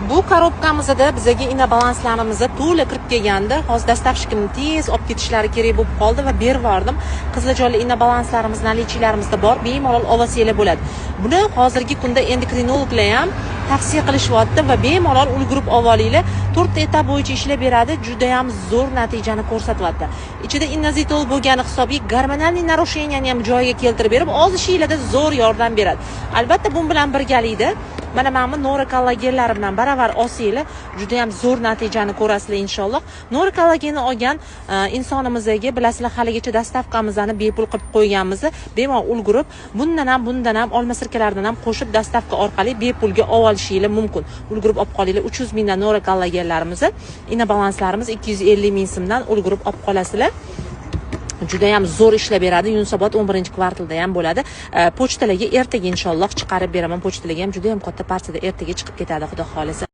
Bu korobkamizda bizaga Innobalanslarimiz to'la kirib kelgandi. Hozir доставщик imni tez olib ketishlari kerak bo'lib qoldi va berib yubordim. Qizlarjonli, Innobalanslarimiz наличие larimizda bor, bemalol olsanglar bo'ladi. Buni hozirgi kunda endokrinologlar ham tavsiya qilishyapti va bemalol ulgurib olinglar. To'rtta etap bo'yicha ishlab beradi, judayam zo'r natijani ko'rsatyapti. Ichida inozitol bo'lgani hisobiga гормональный нарушения ni ham joyiga keltirib berib, ozishinglarda zo'r yordam beradi. Albatta, bu bilan birgalikda mana bu Nora kollagenlari bilan baravar olsanglar, judayam zo'r natijani ko'rasizlar, inshaalloh. Nora kollagenni olgan insonimizga, bilasizlar, haligacha доставка mizni bepul qilib qo'yganmiz. Bemalol ulgurib, bundan ham, bundan ham, olma sirkalardan ham qo'shib, доставка orqali bepulga olib olishinglar mumkin. Ulgurib olib qolinglar. 300 mingdan Nora kollagenlarimizni, Innobalanslarimiz 250 ming so'mdan ulgurib olib qolasizlar. Judayam zo'r ishlab beradi. Yunusobod 11 kvartalda ham bo'ladi. Pochtalarga ertaga, inshaalloh, chiqarib beraman. Pochtalarga ham judayam katta partiyada ertaga chiqib ketadi, xudo xohlasa.